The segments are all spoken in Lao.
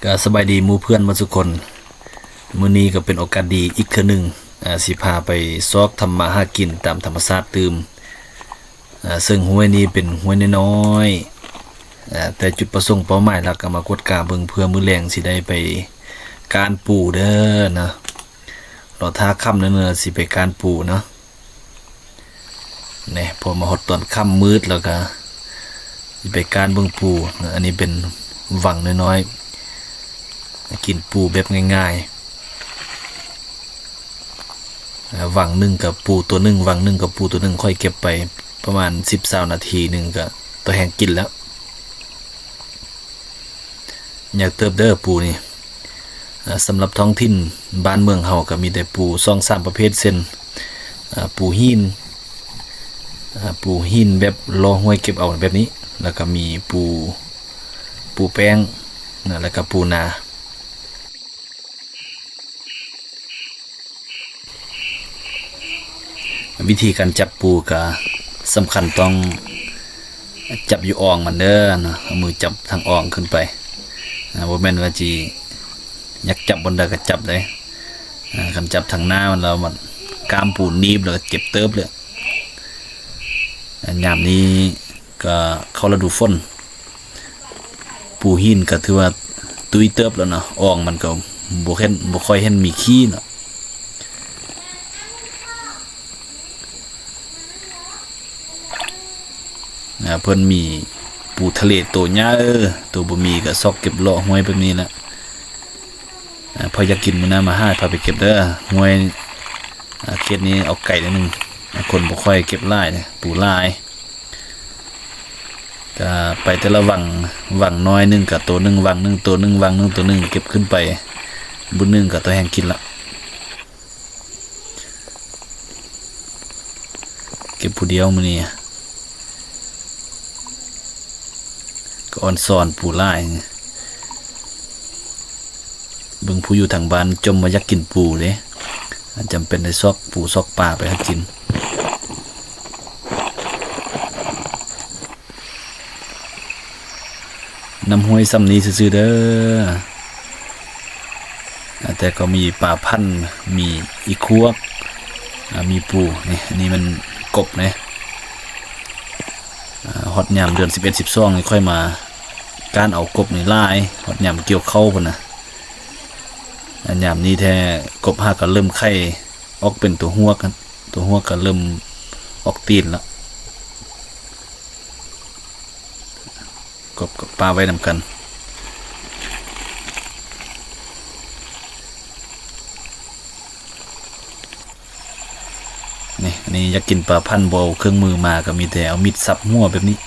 ກະສະບາຍດີໝູ່ເພື່ອນໝົດທຸກຄົນ. ມື້ນີ້ກໍເປັນໂອກາດດີອີກເທື່ອໜຶ່ງ ອາ ຊິພາໄປຊອກທຳມາຫາກິນຕາມທຳມະຊາດຕື່ມ. ອາ ເຊິ່ງຫ້ວຍນີ້ເປັນຫ້ວຍນ້ອຍໆ ອາ ແຕ່ຈຸດປະສົງເປົ້າໝາຍຫຼັກກໍມາກວດກາເບິ່ງ ເພື່ອມື້ແລງຊິໄດ້ໄປກ້ານປູເດີນະ. ລໍຖ້າຄ່ຳໜ້ອຍໜຶ່ງຊິໄປກ້ານປູເນາະ. ນີ້ ພໍມາຮອດຕອນຄ່ຳມືດແລ້ວກະຊິໄປກ້ານເບິ່ງປູ. ອັນນີ້ເປັນວັງນ້ອຍໆ ກິນປູແບບງ່າຍໆ. ອາ ວັງໜຶ່ງກັບປູຕົວໜຶ່ງ ວັງໜຶ່ງກັບປູຕົວໜຶ່ງ ຂ້ອຍເກັບໄປປະມານສິບ ຊາວນາທີໜຶ່ງ ກະຕໍ່ແຮງກິນແລ້ວ. ໃຫຍ່ເຕີບເດີປູນີ້. ອາ ສຳລັບທ້ອງຖິ່ນບ້ານເມືອງເຮົາກໍມີແຕ່ປູສອງສາມປະເພດ ເຊັ່ນ ອາ ປູຫີນ ອາ ປູຫີນແບບເລາະຫ້ວຍເກັບເອົາແບບນີ້ ແລ້ວກໍມີປູ ປູແປ້ງນະ ແລ້ວກໍປູນາ. ວິທີການຈັບປູກະສຳຄັນ ຕ້ອງຈັບຢູ່ອ່ອງມັນເດີນະ ເອົາມືຈັບທາງອ່ອງຂຶ້ນໄປ. ອາ ບໍ່ແມ່ນວ່າຊິຢາກຈັບບ່ອນໃດກໍຈັບເດ້. ອາ ຄັນຈັບທາງໜ້າມັນແລ້ວ ມັນກ້າມປູໜີບ ແລ້ວກໍເຈັບເຕີບເລີຍ. ອາ ຍາມນີ້ກໍເຂົ້າລະດູຝົນ ປູຫີນກໍຖືວ່າຕຸ້ຍເຕີບແລ້ວເນາະ ອ່ອງມັນກໍບໍ່ເຫັນ ບໍ່ຄ່ອຍເຫັນມີຂີ້ເນາະ. ອາ ເພິ່ນມີປູທະເລໂຕໃຫຍ່ ໂຕບໍ່ມີກໍຊອກເກັບເລາະຫ້ວຍແບບນີ້ແຫຼະ. ອາ ໃຜຢາກກິນມື້ໜ້າມາຫາ ພາໄປເກັບເດີ. ຫ້ວຍ ອາ ເຂດນີ້ອອກໄກໜ້ອຍໜຶ່ງ ຄົນບໍ່ຄ່ອຍເກັບຫຼາຍເດ້ ປູຫຼາຍ. ກະໄປແຕ່ລະວັງ ວັງນ້ອຍໜຶ່ງກະໂຕໜຶ່ງ ວັງໜຶ່ງໂຕໜຶ່ງ ວັງໜຶ່ງໂຕໜຶ່ງ ເກັບຂຶ້ນໄປບຸນໜຶ່ງກະຕໍ່ແຮງກິນລະ. ເກັບຜູ້ດຽວມື້ນີ້ ກໍອອນຊອນປູຫຼາຍ. ເບິ່ງຜູ້ຢູ່ທາງບ້ານຈົ່ມວ່າຢາກກິນປູເດ້ ຈຳເປັນໄດ້ຊອກປູຊອກປາໄປຫາກິນ. ນ້ຳຫ້ວຍຊ່ຳນີ້ຊື່ໆເດີ ແຕ່ກໍມີປາພັນ ມີອີຄວກ ອາ ມີປູ. ນີ້ ອັນນີ້ມັນກົບເດ້. ອາ ຮອດຍາມເດືອນສິບເອັດ ສິບສອງນີ້ ຂ້ອຍມາກ້ານເອົາກົບນີ້ຫຼາຍ ຮອດຍາມກ່ຽວເຂົ້າພຸ້ນນະ. ອາ ຍາມນີ້ແທ້ ກົບຫາກໍເລີ່ມໄຂ່ອອກເປັນຕົວຮວກ ຕົວຮວກກໍເລີ່ມອອກຕີນລະ. ກົບກັບປາໄວ້ນຳກັນ. ນີ້ ອັນນີ້ຢາກກິນປາພັນ ບໍ່ເອົາເຄື່ອງມືມາ ກໍມີແຕ່ເອົາມີດສັບຫົວແບບນີ້.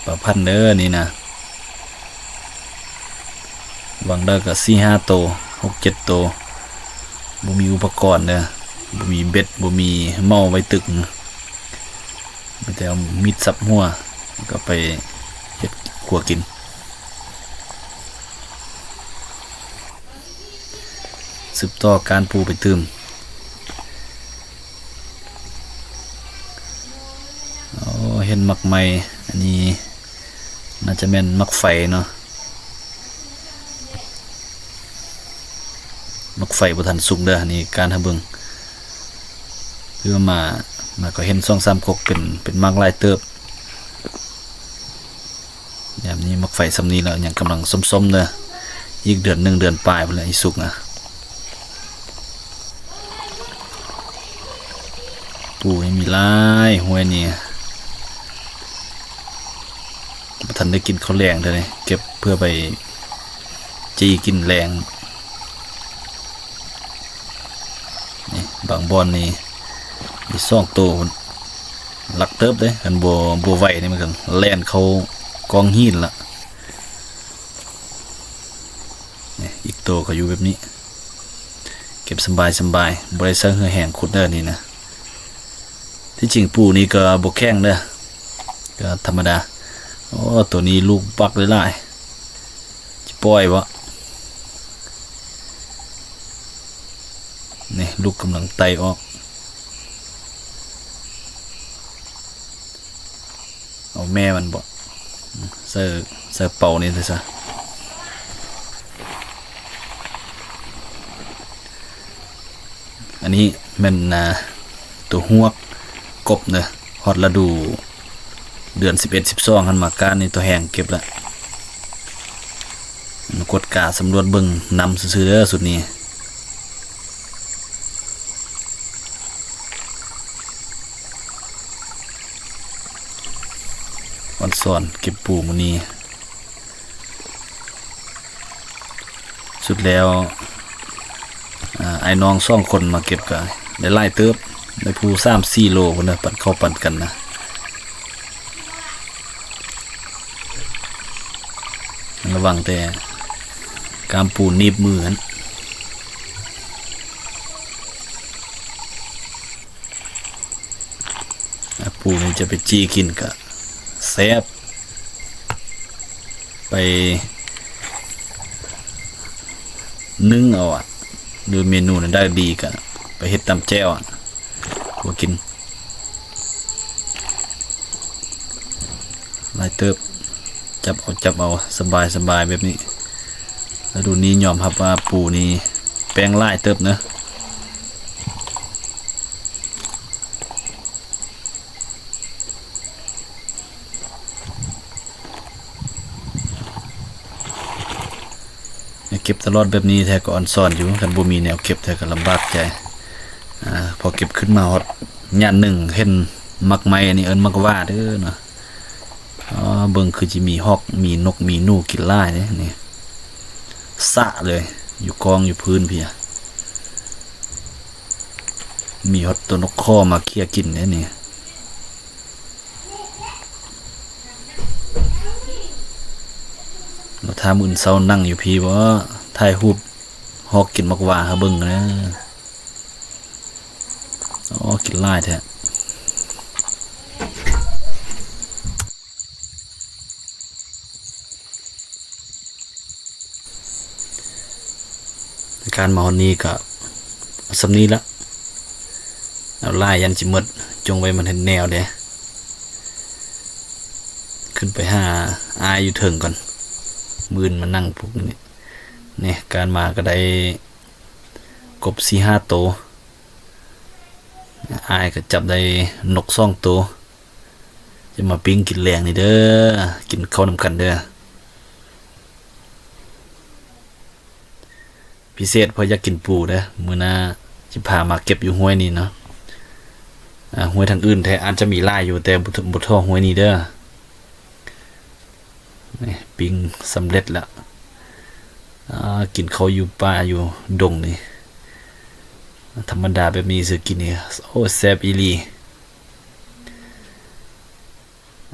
ປາພັນເດີນີ້ນະ ຫວັງໄດ້ກໍສີ່ຫ້າໂຕ ຫົກເຈັດໂຕ. ບໍ່ມີອຸປະກອນເດີ ບໍ່ມີເບັດ ບໍ່ມີເໝົາໄວ້ຕຶກ. ມີແຕ່ເອົາມີດສັບຫົວ ແລ້ວກໍໄປເຮັດຄົວກິນ. ສືບຕໍ່ກ້ານປູໄປຕື່ມ. ໂອ້ ເຫັນໝາກໃໝ່ ອັນນີ້ໜ້າຈະແມ່ນໝາກໄຟເນາະ. ໝາກໄຟບໍ່ທັນສຸກເດີ ອັນນີ້ກ້ານໃຫ້ເບິ່ງ. ຄືວ່າມາ ມາກໍເຫັນສອງສາມກົກ ເປັນ ເປັນໝາກຫຼາຍເຕີບ. ຍາມນີ້ໝາກໄຟຊ່ຳນີ້ແລ້ວ ຍັງກຳລັງສົ້ມໆເດີ ອີກເດືອນໜຶ່ງເດືອນປາຍພຸ້ນແຫຼະ ຊິສຸກນະ. ປູນີ້ມີຫຼາຍ ຫ້ວຍນີ້. ບໍ່ທັນໄດ້ກິນເຂົ້າແລງເທື່ອນີ້ ເກັບເພື່ອໄປຈີ່ກິນແລງ. ນີ້ ບາງບ່ອນນີ້ມີສອງໂຕພຸ້ນ ຫຼັກເຕີບເດ້. ຄັນບໍ່ ບໍ່ໄວນີ້ມັນກໍແລ່ນເຂົ້າກ້ອງຫີນລະ. ນີ້ ອີກໂຕກໍຢູ່ແບບນີ້ ເກັບສະບາຍໆ ບໍ່ໄດ້ໃຊ້ເຫື່ອແຮງຂຸດເດີນີ້ນະ. ທີ່ຈິງປູນີ້ກໍບໍ່ແຂງເດີ ກໍທຳມະດາ. ໂອ້ ໂຕນີ້ລູກບັກຫຼາຍໆ ຊິປ່ອຍບໍ່? ນີ້ ລູກກຳລັງໄຕ່ອອກ. ເອົາແມ່ມັນບໍ່? ໃສ່ ໃສ່ເປົານີ້ຊະ. ອັນນີ້ແມ່ນ ອ່າ ຕົວຮວກກົບເດີ. ຮອດລະດູເດືອນສິບເອັດ ສິບສອງຫັ້ນ ມາກ້ານນີ້ຕົວແຮງເກັບລະ. ມາກວດກາສຳຫຼວດເບິ່ງນຳຊື່ໆເດີ ຊຸດນີ້ ອອນຊອນເກັບປູມື້ນີ້. ສຸດແລ້ວ ອາ ອ້າຍນ້ອງສອງຄົນມາເກັບກະໄດ້ຫຼາຍເຕີບ ໄດ້ຜູ້ສາມສີ່ໂລພຸ້ນນະ ປັນເຂົ້າປັນກັນນະ. ລະວັງແຕ່ກ້າມປູໜີບມືຫັ້ນ. ອາ ປູນີ້ຈະໄປຈີ່ກິນກະແຊບ ໄປໜຶ້ງເອົາອະ ຫຼືເມນູນັ້ນໄດ້ດີກະໄປເຮັດຕຳແຈ່ວອະ ບໍ່ກິນ. ຫຼາຍເຕີບ ຈັບເອົາ ຈັບເອົາ ສະບາຍ ສະບາຍແບບນີ້. ລະດູນີ້ຍອມຮັບວ່າປູນີ້ແປ້ງຫຼາຍເຕີບເນາະ. ເກັບຕະຫຼອດແບບນີ້ແທ້ກໍອອນຊອນຢູ່ ຄັນບໍ່ມີແນວເກັບແທ້ກໍລຳບາກໃຈ. ອາ ພໍເກັບຂຶ້ນມາຮອດຍາມໜຶ່ງ ເຫັນໝາກໄມ້ ອັນນີ້ເອີ້ນໝາກຫວ້າເດີເນາະ. ອໍ ເບິ່ງຄືຊິມີຮອກ ມີນົກ ມີໜູກິນຫຼາຍເດ້ນີ້ ສະເລີຍ ຢູ່ກອງຢູ່ພື້ນພີ້. ມີຮອດຕົວນົກຄໍມາເຄຍກິນເດ້ນີ້. ລະຖ້າມື້ອື່ນເຊົ້ານັ່ງຢູ່ພີ້ບໍ ຖ່າຍຮູບຮອກກິນໝາກຫວ້າໃຫ້ເບິ່ງເດີ. ອໍ ກິນຫຼາຍແທ້. ການມາຮອດນີ້ກະສ່ຳນີ້ລະ ເອົາຫຼາຍຢ້ານຊິໝົດ ຈົ່ງໄວ້ມັນເຮັດແນວເດ້. ຂຶ້ນໄປຫາອ້າຍຢູ່ເທິງກ່ອນ ມື້ອື່ນມານັ່ງປຸກນີ້. ນີ້ ການມາກະໄດ້ກົບສີ່ຫ້າໂຕ. ອ້າຍກໍຈັບໄດ້ນົກສອງໂຕ ຈະມາປີ້ງກິນແລງນີ້ເດີ ກິນເຂົ້ານຳກັນເດີ. ພິເສດເພາະຢາກກິນປູເດີ ມື້ໜ້າຊິພາມາເກັບຢູ່ຫ້ວຍນີ້ເນາະ. ອາ ຫ້ວຍທາງອື່ນແທ້ອາດຈະມີຫຼາຍຢູ່ ແຕ່ບໍ່ ບໍ່ທໍ່ຫ້ວຍນີ້ເດີ. ນີ້ ປີ້ງສຳເລັດລະ. ອາ ກິນເຂົ້າຢູ່ປ່າຢູ່ດົງນີ້ ທຳມະດາແບບນີ້ຊື້ກິນນີ້ ໂອ້ ແຊບອີ່ຫຼີ.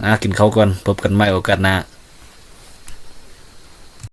ອາ ກິນເຂົ້າກ່ອນ ພົບກັນໃໝ່ໂອກາດໜ້າ.